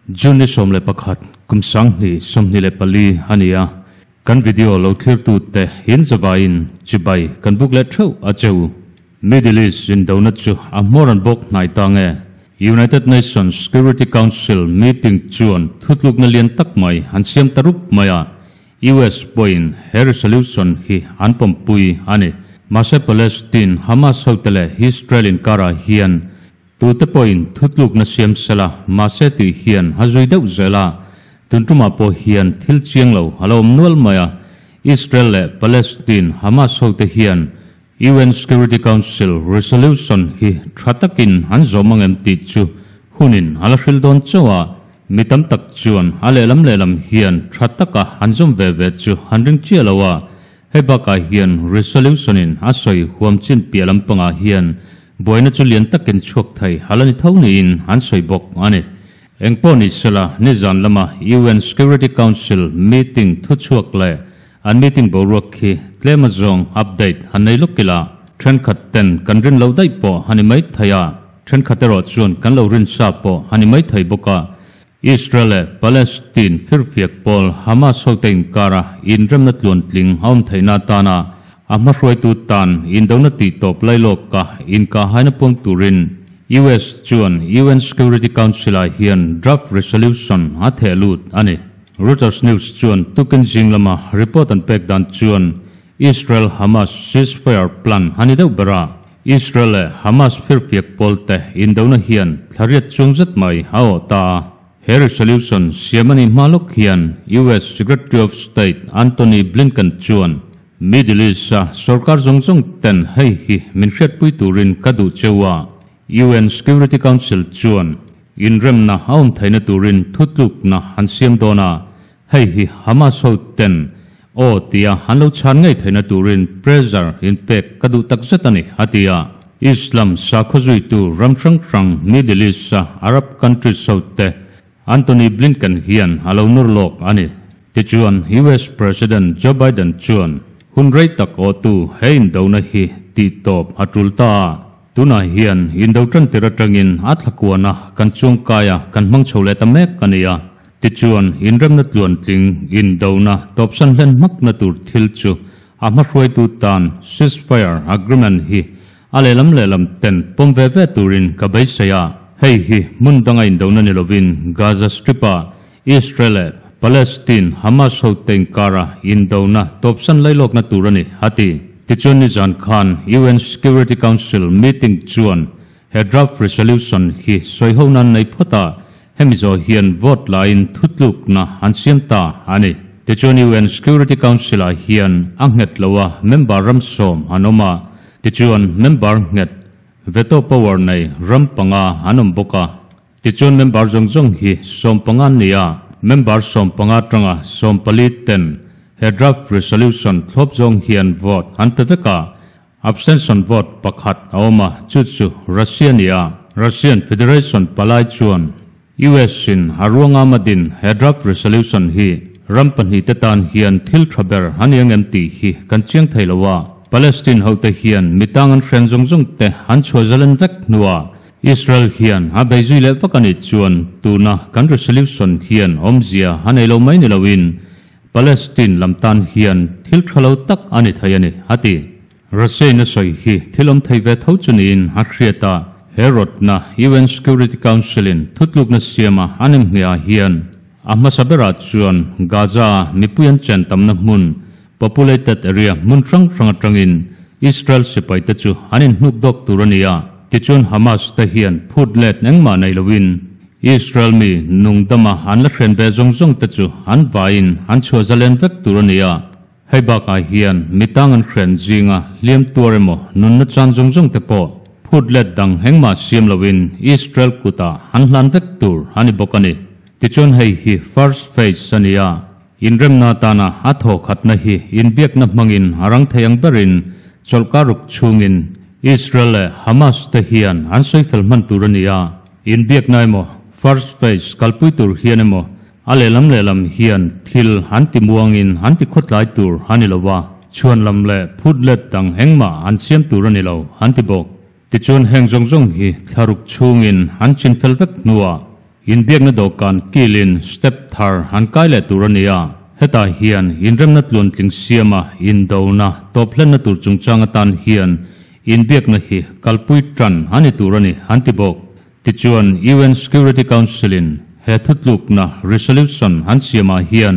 June ni 11, kum 2024 a ni a, kan video lo thlirtute in zavaiin chibai kan buk leh theuh a cheu. Middle East indona chu a hmawr an bawk hnai ta nge? United Nations Security Council meeting chuan thutlukna lian tak mai an siam ta rup mai a, US pawhin he resolution hi an pawmpui a ni. Mahse Palestine Hamas hote leh Israel inkarah hian Tute pawhin thutlukna siam sela, mahse tih hian a zui deuh zel a. Tun tumah pawh hian thil chiang lo a lo awm nual mai a. Israel leh Palestine Hamas hote hian UN Security Council resolution hi tha takin an zawm ang em tih chu hunin a la hril dawn chauh a. Mi tam tak chuan a lehlam lehlam hian tha taka an zawm ve ve chu an ring chiah lo a. Hei bakah hian resolution in a sawi huam chin piah lampangah hian Buaina chu lian takin chhuak thei hal a ni tho niin an sawi bawk a ni. Engpawh ni sela, nizan lama UN Security Council meeting thuchhuak leh an meeting boruak khi tlem a zawng update han nei lawk ila, thenkhat ten kan rin lo daih pawh a ni mai thei a, thenkhat erawh chuan kan lo rin sa pawh a ni mai thei bawk a. Israel leh Palestine firfiak pawl Hamas hote inkara inremna tluantling a awm theihna atana a hmahruaitu tan indona tihtawp lailawka inkahhaina puang turin US chuan UN Security Council-ah hian draft resolution a theh lut a ni. Reuters News chuan tukin zing lama report an pek dan chuan Israel-Hamas ceasefire plan a ni deuh ber a, Israel leh Hamas firfiak pawlte indona hian thlariat chuang zet mai a awh ta a. He resolution siam a nih hma lawk hian US Secretary of State Antony Blinken chuan Middle East-a sorkar zawng zawng ten hei hi min hriatpui turin ka duh cheu a, UN Security Council chuan inremna a awm theihna turin thutlukna an siam dawn a, Hei hi Hamas ho ten aw tia an lo chhan ngei theihna turin pressure in pek ka duh tak zet a ni, a ti a. Islam sakhaw zuitu ram hrang hrang Middle East-a Arab countries ho te Antony Blinken hian a lo nur lawk a ni. Tichuan US President Joe Biden chuan hun rei tak awhtu he indona hi tihtawp a tul ta a. Tunah hian indo tantir atangin a thlakuana kan chuangkaia kan hmang chho leh ta mek a ni a. Tichuan, inremna tluantling, indona, tawpsan hlen hmakna tur thil chu a hmahruaitu tan ceasefire agreement hi a lehlam lehlam ten pawm ve ve turin ka beisei a. Hei hi hmun danga indona ni lovin Gaza Strip-a Israel leh Palestine Hamas hote inkara indona tawpsan lailawkna tur a ni, a ti. Tichuan nizan khan UN Security Council meeting chuan He draft resolution hi sawiho nan nei phawt a, hemi zawh hian vote laiin thutlukna an siam ta a ni. Tichuan UN Security Council ah hian a nghet lo a, member ram 10 an awm a, tichuan member nghet veto power nei ram panga an awm bawk a. Tichuan member zawng zawng hi 15 an ni a, member 15 atanga 14 ten he draft resolution thlawp zawng hian vote an pe vek a, Abstention vote pakhat a awm a, chu chu Russia ni a. Russian Federation palai chuan US in a ruangam a din he draft resolution hi ram pahnihte tan hian thil tha ber a ni ang em tih hi kan chiang thei lo a. Palestine hote hian mitang an hren zawng zawng te an chhuah zalen vek hnuah Israel hian a bei zui leh vak a nih chuan tuna kan resolution hian awmzia a nei lo mai ni loin Palestine lam tan hian thil tha lo tak a ni thei a ni, a ti. Russia-in a sawi hi thil awm thei ve tho chu niin a hriat a, he rawtna UN Security Council-in thutlukna siama an inhmehah hian a hmasa berah chuan Gaza-a mipui an chen tamna hmun, populated area, hmun hrang hrang atangin Israel sipaite chu an inhnuk dawk tur a ni a, tichuan Hamas te hian phut let engmah nei loin Israel mi nung dama an la hren ve zawng zawng te chu an vaiin an chhuah zalen vek tur a ni a. Hei bakah hian mi tang an hren zinga hliam tuar emaw nunna chan zawng zawng te pawh phut let dang engmah siam loin Israel kutah an hlan vek tur a ni bawk a ni. Tichuan hei hi first phase a ni a, inremna atana a thawkhatna hi inbiakna hmangin a rang thei ang berin chawlhkar ruk chhungin Israel leh Hamas te hian an sawi fel hman tur a ni a. Inbiakna emaw, first phase kalpui tur hian emaw, a lehlam lehlam hian thil an ti muangin an ti khawtlai tur a ni lo a, chhuan lam leh phut let dang engmah an siam tur a ni lo, an ti bawk. Tichuan heng zawng zawng hi thlaruk chhungin an chin fel vek hnuah Inbiakna dawhkan kilin step thar an kai leh tur a ni a, hetah hian inremna tluantling siama indona tawp hlenna tur chungchang atan hian inbiakna hi kalpui tan a ni tur a ni an ti bawk. Tichuan UN Security Council-in he thutlukna resolution an siamah hian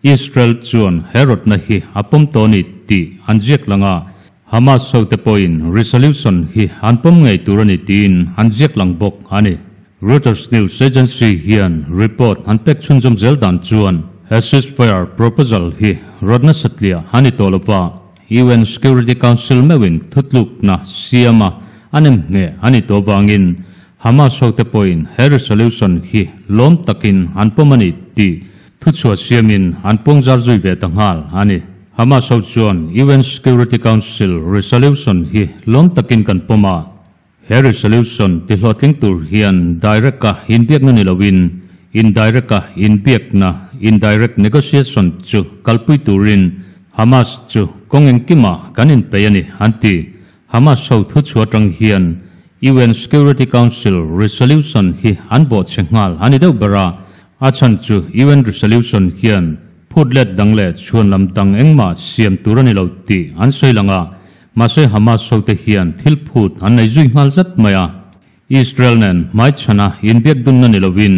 Israel chuan he rawtna hi a pawm tawh a ni tih an ziak lang a, Hamas hote pawhin resolution hi an pawm ngei tur a ni tiin an ziak lang bawk a ni. Reuters news agency hian report an pek chhunzawm zel dan chuan he ceasefire proposal hi rawtna satliah a ni tawh lova, UN Security Council meuhin thutlukna siama a nem ngheh a ni tawh vangin Hamas hote pawhin he resolution hi lawm takin an pawm a ni tih Thuchhuah siamin an pawngzar zui ve ta nghal a ni. Hamas ho chuan UN Security Council resolution hi lawm takin kan pawm a, he resolution tihlawhtling tur hian direct-a inbiakna ni loin indirect-a inbiakna, indirect negotiation, chu kalpui turin Hamas chu kawng engkimah kan inpeih a ni, an ti. Hamas ho thuchhuah atang hian UN Security Council resolution hi an bawhchhe nghal a ni deuh ber a, a chhan chu UN resolution hian phut let dang leh chhuan lam dang engmah siam tur a ni lo tih an sawi lang a, mahse Hamas hote hian thil phut an nei zui nghal zat mai a, Israel nen hmaichhana inbiak dunna ni lovin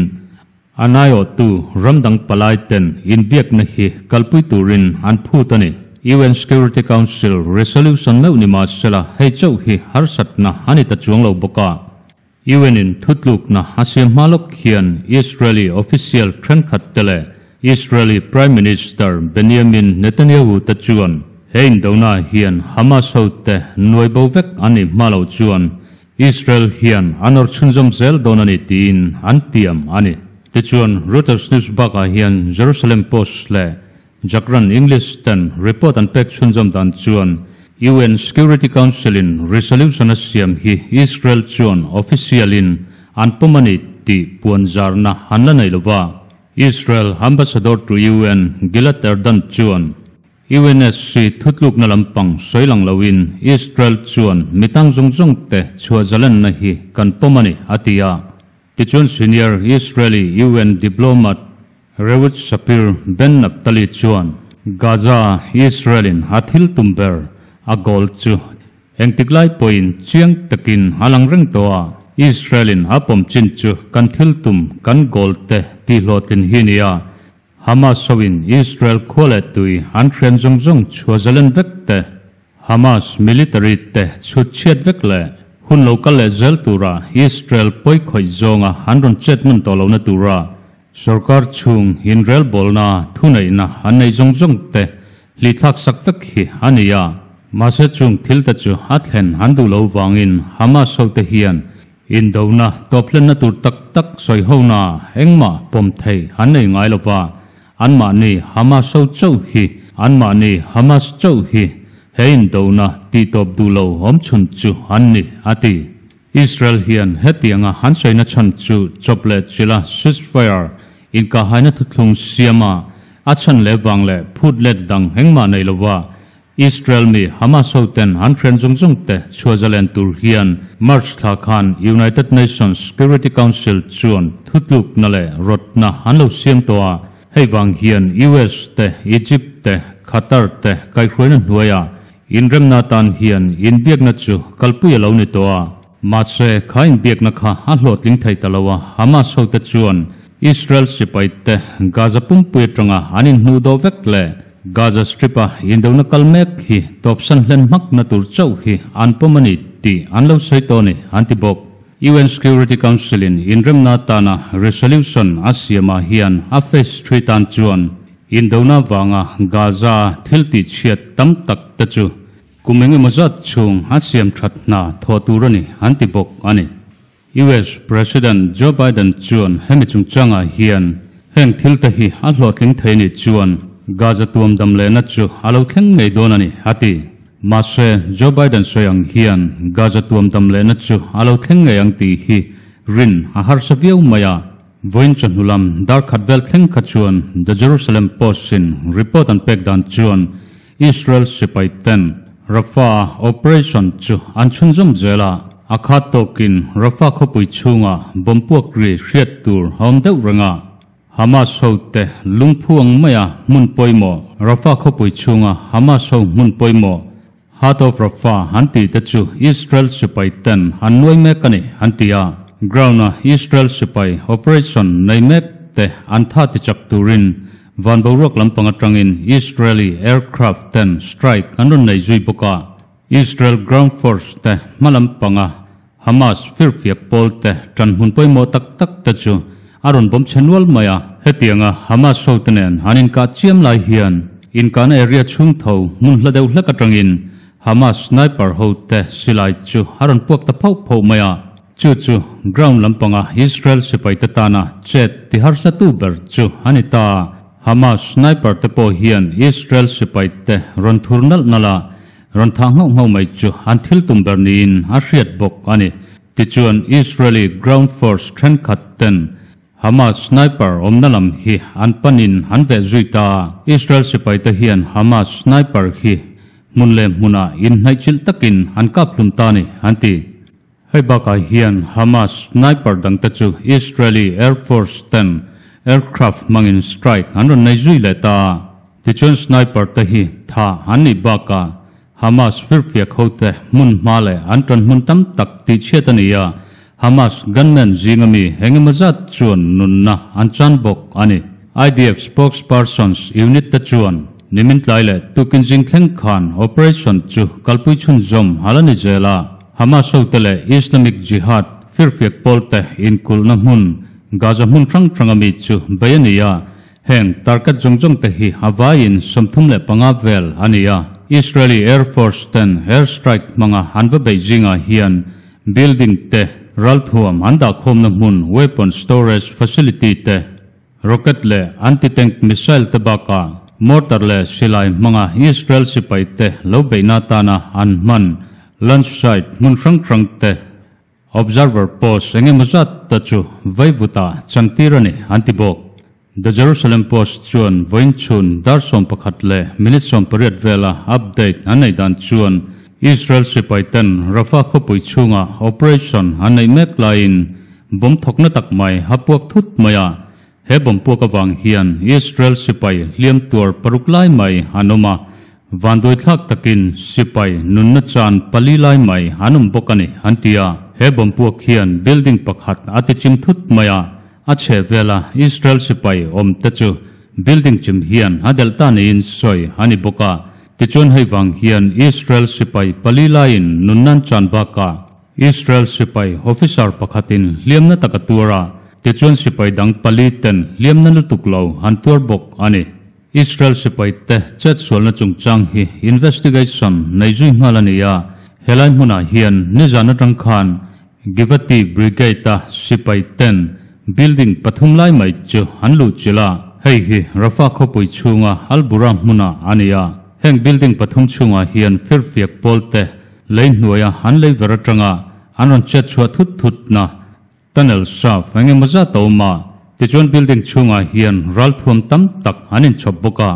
A naiawhtu ramdang palai ten inbiakna hi kalpui turin an phut a ni. UN Security Council resolution meuh ni mah sela hei chauh hi harsatna a ni ta chuang lo bawk a. UN in thutlukna a siam hma lawk hian Israeli official thenkhat te leh Israeli Prime Minister Benjamin Netanyahu te chuan he indona hian Hamas hote nuai bo vek a nih hma lo chuan Israel hian an awr chhunzawm zel dawn a ni tiin an tiam a ni. Tichuan, Reuters news bakah hian Jerusalem Post leh Jakran English ten report an pek chhunzawm dan chuan UN Security Council in resolution a siam hi Israel chuan official in an pawm a ni tih puanzarna an la nei lova. Israel Ambassador to UN Gilad Erdan chuan UNSC thutlukna lampang sawi lang loin Israel chuan mi tang zawng zawng te chhuah zalenna hi kan pawm a ni, a ti a. Tichuan senior Israeli UN diplomat Reut Shapir Ben Naftali chuan Gaza Israel-in a thil tum ber a goal chu engtik lai pawhin chiang takin a lang reng tawh a, Israel-in a pawm chin chu kan thil tum kan goal te tihhlawhtlin hi nia, Hamas hoin Israel khua leh tui an hrian zawng zawng chhuah zalen vek te, Hamas military te chhut chhiat vek leh hun lo kal leh zel tura Israel pawi khawih zawnga an rawn chet hman tawh lohna tura sorkar chhung inrelbawlna thuneihna an nei zawng zawng te hlithlak sak vek hi a ni a. Mahse chung thil te chu a thlen an duh lo vangin Hamas hote hian Indona tawphlenna tur tak tak sawihona engmah pawm thei an nei ngai lo va, anmahni Hamas ho chauh hi, anmahni Hamas chauh hi he indona tihtawp duh lo awm chhun chu an ni, a ti. Israel hian hetianga an sawina chhan chu chawp leh chila ceasefire inkahhaina thuthlung siama a chhan leh vang leh phut let dang engmah nei lo va, Israel mi Hamas hoten an hrian zawng zawng te chhuah zalen tur hian March thla khan United Nations Security Council chuan thutlukna leh rawtna an lo siam tawh a, hei vang hian US te, Egypt te, Qatar te kaihhruaina hnuaiah inremna atan hian inbiakna chu kalpui a lo ni tawh a. Mahse, kha inbiakna kha a hlawhtling thei ta lo a, Hamas hote chuan Israel sipai te Gaza pumpui atanga an inhnuh dawh vek leh Gaza Strip-a indona kal mek hi tawpsan hlen hmakna tur chauh hi an pawm a ni tih an lo sawi tawh a ni, an ti bawk. UN Security Council-in inremna atana resolution a siamah hian a phase three tan chuan indona vanga Gaza thil tihchhiat tam tak te chu Kum eng emaw zat chhung a siam that hna thawh tur a ni an ti bawk a ni. US President Joe Biden chuan hemi chungchangah hian heng thil te hi a hlawhtling thei nih chuan Gaza tuam dam lehna chu a lo thleng ngei dawn a ni a ti. Mahse, Joe Biden sawi ang hian Gaza tuam dam lehna chu a lo thleng ngei ang tih hi rin a harsa viau mai a. Vawiin chawhnu lam dar khat vel thleng kha chuan The Jerusalem Post-in report an pek dan chuan Israel sipai ten Rafah operation chu an chhunzawm zel a. A khat tawkin Rafah khawpui chhunga bomb puak ri hriat tur a awm deuh reng a. Hamas hote lungphu ang maia hmun pawimawh Rafah khawpui chhunga Hamas ho hmun pawimawh Heart of Rafah an tih te chu Israel sipai ten an nuai mek a ni an ti a. Ground-a Israel sipai operation nei mek te an tha tichak turin van boruak lampang atangin Israeli aircraft ten strike an rawn nei zui bawk a. Israel ground force te hma lampanga Hamas firfiak pawl te tan hmun pawimawh tak tak te chu a rawn bawm chhe nual mai a. Hetianga Hamas hote nen an inkah chiam lai hian inkahna area chhung tho hmun hla deuh hlek atangin Hamas sniper hote silai chu a rawn puak ta phauh phauh mai a. Chu chu ground lampanga Israel sipaite tana chet ti harsa tu ber chu a ni ta. Hamas sniper te pawh hian Israel sipaite rawn thur nalh nalh a, Rawn thah nghauh nghauh mai chu an thil tum ber niin a hriat bawk a ni. Tichuan, Israeli ground force thenkhat ten Hamas sniper awmna lam hi an panin an veh zui ta. Israel sipaite hian Hamas sniper hi hmun leh hmunah inhnaihchilh takin an kap hlum ta a ni, an ti. Hei bakah hian Hamas sniper dangte chu Israeli Air Force ten aircraft hmangin strike an rawn nei zui leh ta. Tichuan sniper te hi tha an nih bakah Hamas firfiak hote hmun hma leh an ṭan hmun tam tak tihchhiat a ni a, Hamas gunmen zinga mi engemaw zat chuan nunna an chan bawk a ni. IDF spokespersons unit te chuan nimin tlai leh tukin zing thleng khan operation chu kalpui chhunzawm a la ni zel a. Hamas hote leh Islamic Jihad firfiak pawlte inkulhna hmun Gaza hmun hrang hranga mi chu bei a ni a, heng target zawng zawng te hi a vaiin 35 vel a ni a. Israeli Air Force ten air strike hmanga an va beih zingah hian building te, ralthuam an dahkhawmna hmun weapon storage facility te, Rocket leh anti-tank missile te bakah mortar leh silai hmanga Israel sipai te lo beihna atana an hman launch site hmun hrang hrang te observer post eng emaw zat ta chu vaivuta chantir a ni an ti bawk. The Jerusalem Post chuan vawiin chhun dar 11 leh minute 18 vela update an neih dan chuan Israel sipai ten Rafah khawpui chhunga operation an neih mek laiin Bomb thawkna tak mai a puak thut mai a, he bomb puak avang hian Israel sipai hliam tuar paruk lai mai an awm a, vanduaithlak takin sipai nunna chan pali lai mai an awm bawk a ni, an ti a. He bomb puak hian building pakhat a ti chim thut mai a, a chheh vela Israel sipai awm te chu building chim hian a delh ta niin sawi a ni bawk a. Tichuan hei vang hian Israel sipai pali laiin nunnan chan bakah Israel sipai officer pakhatin hliamna tak a tuar a, tichuan sipai dang pali ten hliamna lutuk lo an tuar bawk a ni. Israel sipai te chetsualna chungchang hi investigation nei zui nghal a ni a, helai hmunah hian nizan atang khan Givati Brigade-a sipai ten building pathum lai mai chu an luhchilh a, hei hi Rafah khawpui chhunga Al-Bura hmunah a ni a, heng building pathum chhungah hian firfiak pawl te Lei hnuaia an lei ver atanga an rawn chet chhuah thut thutna tunnel shaft eng emaw zat a awm a, tichuan building chhungah hian ralthuam tam tak an inchhawp bawk a.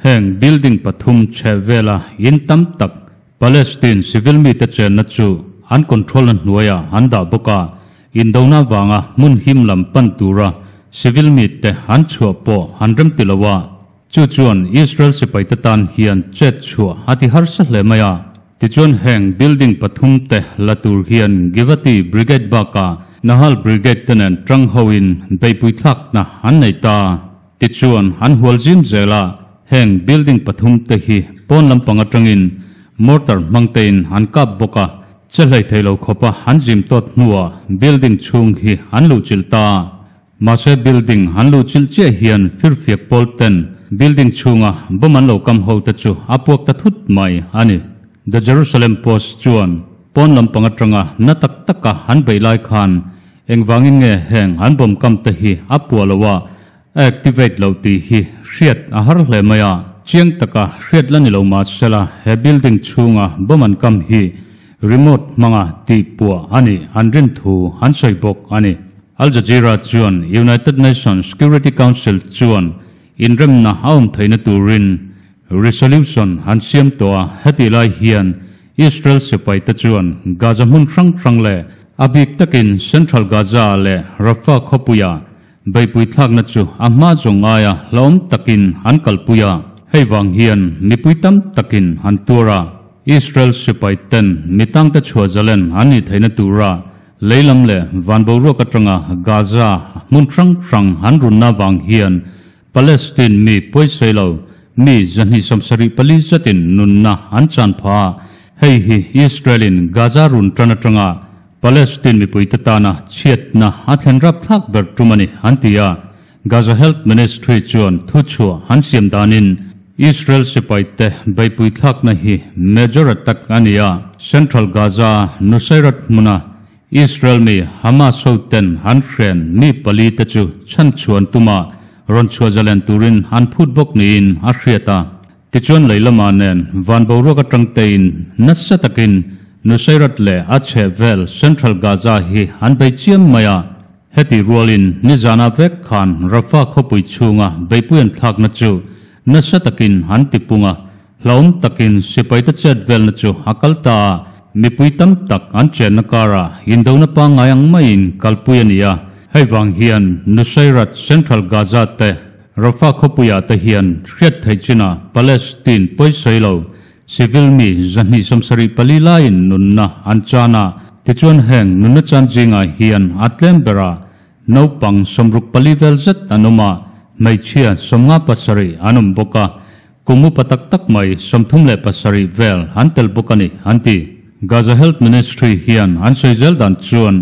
Heng building pathum chheh vela in tam tak Palestine civil mite chenna chu an control-na hnuaiah an dah bawk a, indona vanga hmun him lam pan tura civil mite an chhuah pawh an remti lo a. Chu chuan Israel sipaite tan hian chet chhuah a ti harsa hle mai a. Tichuan heng building pathum te la tur hian Givati Brigade bakah Nahal Brigade te nen tang hoin beihpui thlakna an nei ta. Tichuan an hual zim zel a, heng building pathum te hi pawn lampang atangin mortar hmang tein an kap bawk a, che hlei thei lo khawpa an zim tawt hnuah building chhung hi an luhchilh ta. Mahse building an luh chilh chiah hian firfiak pawl ten building chhunga bomb an lo kam ho te chu a puak ta thut mai a ni. The Jerusalem Post chuan pawn lampang atanga na tak taka an beih lai khan engvangin nge heng an bomb kam te hi a puah lo a, a activate loh tih hi hriat a har hle mai a. Chiang taka hriat la ni lo mahsela he building chhunga bomb an kam hi remote hmanga tih puah a nih an rin thu an sawi bawk a ni. Al Jazeera chuan United Nations Security Council chuan inremna a awm theihna turin resolution an siam tawh a, hetih lai hian Israel sipaite chuan Gaza hmun hrang hrang leh a bik takin Central Gaza leh Rafah khawpuia beihpui thlakna chu a hma zawng aia hlauhawm takin an kalpui a. Hei vang hian mipui tam takin an tuar a, Israel sipaiten mi tangte chhuah zalen an nih theihna tura leilam leh van boruak atanga Gaza hmun hrang hrang an runna vang hian Palestine mi pawisei lo mi 274 zatin nunna an chan pha a, hei hi Israel-in Gaza run tan atanga Palestine mipuite tana chhiatna a thlen rapthlak ber tum a ni, an ti a. Gaza Health Ministry chuan thuchhuah an siam danin Israel sipaite beihpui thlakna hi major attack a ni a, Central Gaza Nuseirat hmuna Israel mi Hamas hoten an hren mi pali te chu chhanchhuan tuma rawn chhuah zalen turin an phut bawk niin a hriat a. Tichuan lei lamah nen van boruak atang tein nasa takin Nuseirat leh a chhehvel Central Gaza hi an bei chiam mai a. Heti rualin nizana vek khan Rafah khawpui chhunga beipui an thlakna chu nasa takin an tipung a, hlauhawm takin sipaite chet velna chu a kal ta a, mipui tam tak an chenna karah indona pangngai ang maiin kalpui a ni a. Hei vang hian Nuseirat Central Gaza te Rafah khawpuiah te hian hriat theih chinah Palestine pawisawi lo Civil mi 274 laiin nunna an chan a, tichuan heng nunna chan zingah hian a tlem berah naupang 64 vel zet an awm a, hmeichhia 57 an awm bawk a, kum upa tak tak mai 37 vel an tel bawk a ni, an ti. Gaza Health Ministry hian an sawi zel dan chuan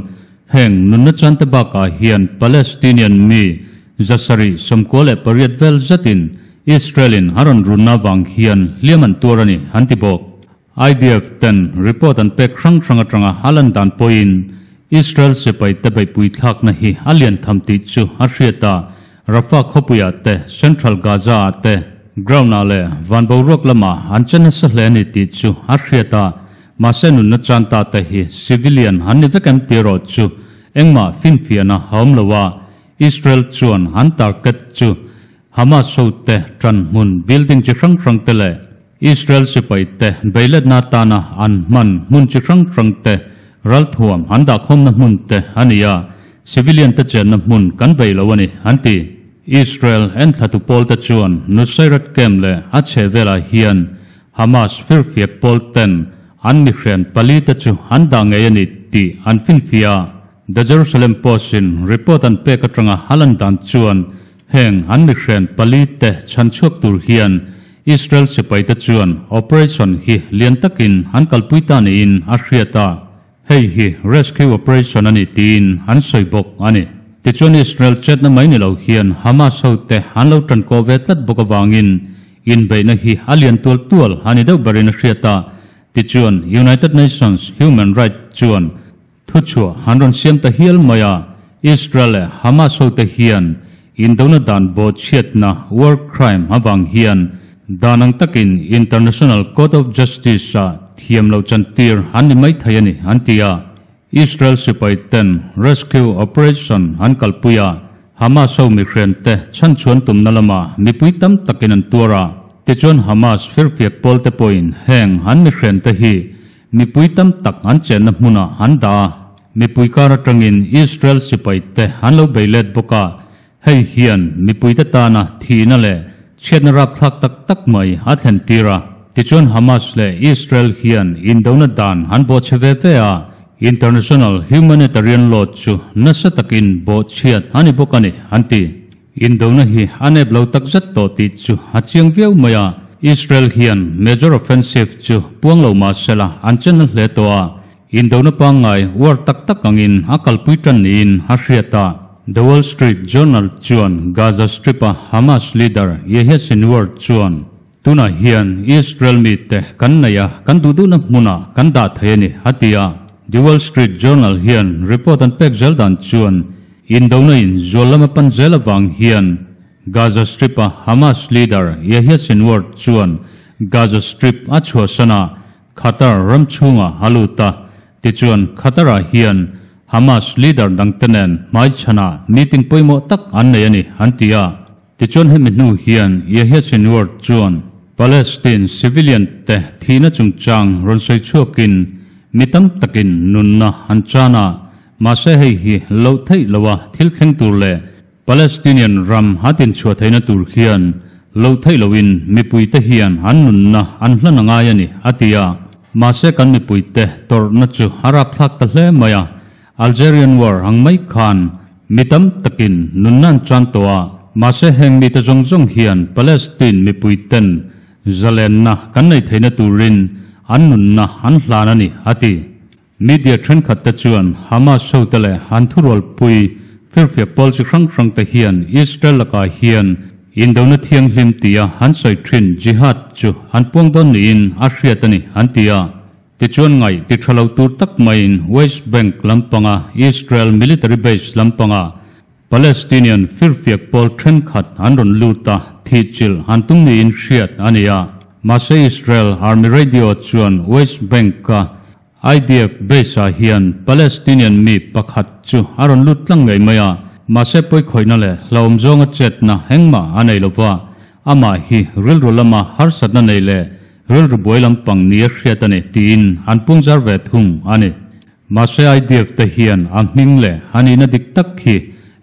heng nunna chante bakah hian Palestinian mi 798 vel zetin Israel-in a rawn runna avang hian hliam an tuar a ni, an ti bawk. IDF ten report an pek hrang hrang atanga a lan dan pawhin Israel sipaite beihpui thlakna hi a lian tham tih chu a hriat a, Rafah khawpuiah te, Central Gaza-ah te, ground-ah leh van boruak lamah an che nasa hle a ni tih chu a hriat a, mahse nunna chan ta te hi civilian an ni vek em tih erawh chu engmah finfiahna a awm lo a, Israel chuan an target chu Hamas hote ṭan hmun building chi hrang hrang te leh Israel sipai te beiletna atana an hman hmun chi hrang hrang te ralthuam an dahkhawmna hmun te a ni a, civilian te chenna hmun kan bei lo a ni, an ti. Israel enthlatu pawl te chuan Nuseirat camp leh a chhehvelah hian Hamas firfiak pawl ten an mihren pali te chu an dah ngei a ni tih an finfiah a. The Jerusalem Post-in report an pek atanga a lan dan chuan heng an mihren pali te chhan chhuak tur hian Israel sipaite chuan operation hi lian takin an kalpui ta niin a hriat a, hei hi rescue operation a ni tiin an sawi bawk a ni. Tichuan Israel chetna mai ni lo hian Hamas hote an lo tankaw ve tlat bawk avangin inbeihna hi a lian tual tual a ni deuh berin a hriat a, tichuan United Nations Human Rights chuan Thuchhuah an rawn siam ta hial mai a, Israel leh Hamas hote hian indona dan bawhchhiatna, war crime, avang hian dan ang takin International Court of Justice-ah thiam loh chantir an ni mai thei a ni, an ti a. Israel sipai ten rescue operation an kalpui a, Hamas ho mihrente chhanchhuan tumna lamah mipui tam takin an tuar a. Tichuan Hamas firfiak pawlte pawhin heng an mihrente hi Mipui tam tak an chenna hmunah an dah a, mipui kar atangin Israel sipaite an lo bei let bawk a, hei hian mipuite tana thihna leh chhiatna rapthlak tak tak mai a thlen tir a. Tichuan Hamas leh Israel hian indona dan an bawhchhe ve ve a, international humanitarian law chu nasa takin bawhchhiat a ni bawk a ni, an ti. Indona hi a nep lo tak zet tawh tih chu a chiang viau mai a, Israel hian major offensive chu puang lo mah sela an chen a hle tawh a, indona pangngai uar tak tak angin a kalpui tan niin a hriat a. The Wall Street Journal chuan Gaza Strip-a Hamas leader Yehya Sinwar chuan, Tunah hian Israel mite kan nei a, kan duh duhna hmunah kan dah thei a ni, a ti a. The Wall Street Journal hian report an pek zel dan chuan indona in zual lama pan zel avang hian Gaza Strip-a Hamas leader Yahya Sinwar chuan Gaza Strip a chhuahsan a, Qatar ram chhungah a lut a. Tichuan Qatar-ah hian Hamas leader dangte nen hmaichhanah meeting pawimawh tak an nei a ni, an ti a. Tichuan hemi hnu hian Yahya Sinwar chuan Palestine civilian te thihna chungchang rawn sawi chhuakin mi tam takin nunna an chan a, mahse hei hi loh theih loha thil thleng tur leh Palestinian ram a dinchhuah theihna tur hian loh theih loin mipuite hian an nunna an hlan a ngai a ni, a ti a. Mahse kan mipuite tawrhna chu a rapthlak ta hle mai a, Algerian War ang mai khan mi tam takin nunna an chan tawh a, mahse heng mite zawng zawng hian Palestine mipuiten zalenna kan nei theihna turin an nunna an hlan a ni, a ti. Media thenkhat te chuan Hamas hote leh an thurualpui firfiak pawl chi hrang hrang te hian Israel lakah hian indona thianghlim tia an sawi thin jihad chu an puang dawn niin a hriat a ni an ti a. Tichuan ngaih ti tha lo tur tak maiin West Bank lampanga Israel military base lampanga Palestinian firfiak pawl thenkhat an rawn lut a, thihchilh an tum niin hriat a ni a. Mahse Israel Army Radio chuan West Bank-a IDF base-ah hian Palestinian mi pakhat chu a rawn lut tlang ngei mai a, mahse pawikhawihna leh hlauhawm zawnga chetna engmah a nei lova, amah hi rilru lama harsatna nei leh rilru buai lampang nia hriat a ni tiin an pungzar ve thung a ni. Mahse IDF te hian a hming leh a nihna dik tak hi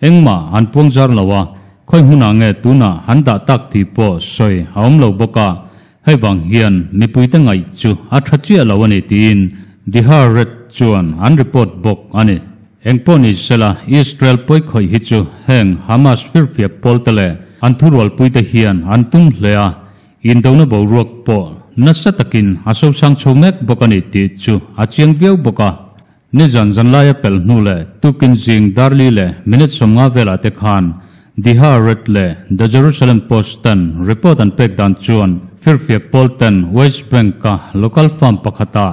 engmah an puangzar lo a, khawi hmunah nge tunah an dah tak tih pawh sawi a awm lo bawk a, Hei vang hian mipuite ngaih chu a tha chiah lo a ni tiin The Haaretz chuan an report bawk a ni. Engpawh ni sela Israel pawikhawih hi chu heng Hamas firfiak pawlte leh an thurualpuite hian an tum hle a, indona boruak pawh nasa takin a sosang chho mek bawk a ni tih chu a chiang viau bawk a. Nizan zanlaia pelh hnu leh tukin zing darli leh minute 50 velah te khan The Haaretz leh The Jerusalem Post ten report an pek dan chuan firfiak pawl ten West Bank-a local farm pakhatah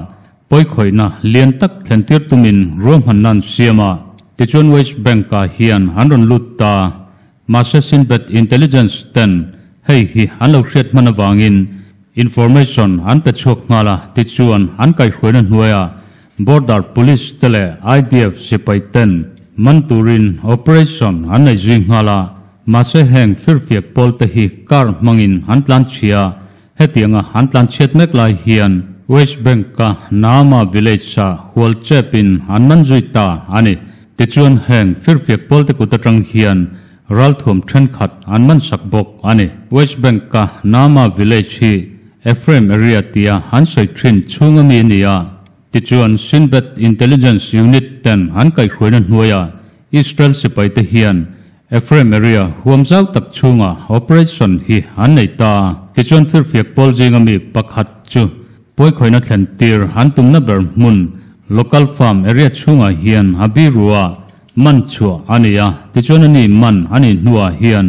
pawikhawihna lian tak thlentir tumin ruahmanna an siam a, tichuan West Bank-ah hian an rawn lut ta. Mahse Shin Bet Intelligence ten hei hi an lo hriat hman avangin information an pe chhuak nghal a, tichuan an kaihhruaina hnuaia Border Police te leh IDF sipai ten man turin operation an nei zui nghal a, mahse heng firfiak pawl te hi car hmangin an tlan chhia, hetianga an tlan chhiat mek lai hian West Bank-a Naama village-ah hual chepin an man zui ta a ni. Tichuan heng firfiak pawl te kut atang hian ralthuam thenkhat an man sak bawk a ni. West Bank-a Naama village hi Ephraim area tia an sawi thin chhunga mi a ni a. Tichuan Shin Bet Intelligence Unit ten an kaihhruaina hnuaiah Israel sipai te hian Ephraim area huam zau tak chhunga operation hi an nei ta. Tichuan firfiak pawl zinga mi pakhat chu pawikhawihna thlen tir an tumna ber hmun local farm area chhungah hian a biru a, man chhuah a ni a. Tichuan a ni man a nih hnuah hian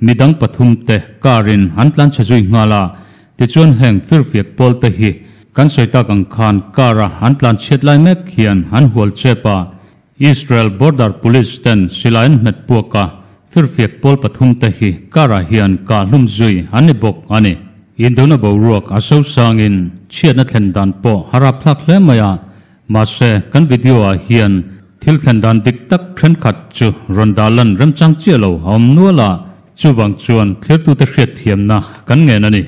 midang pathum te car in an tlan chhe zui nghal a. Tichuan heng firfiak pawl te hi kan sawi tak ang khan car a an tlan chhiat lai mek hian an hual chep a. Israel Border Police ten silai an hmet puak a, firfiak pawl pathum te hi car ah hian kah hlum zui an ni bawk a ni. Indona boruak a sosangin chhiatna thlen dan pawh a rapthlak hle mai a, mahse kan video ah hian thil thlen dan dik tak thenkhat chu rawn dah lan remchang chiah lo a awm nual a, chuvang chuan thlirtute hriatthiamna kan ngen a ni.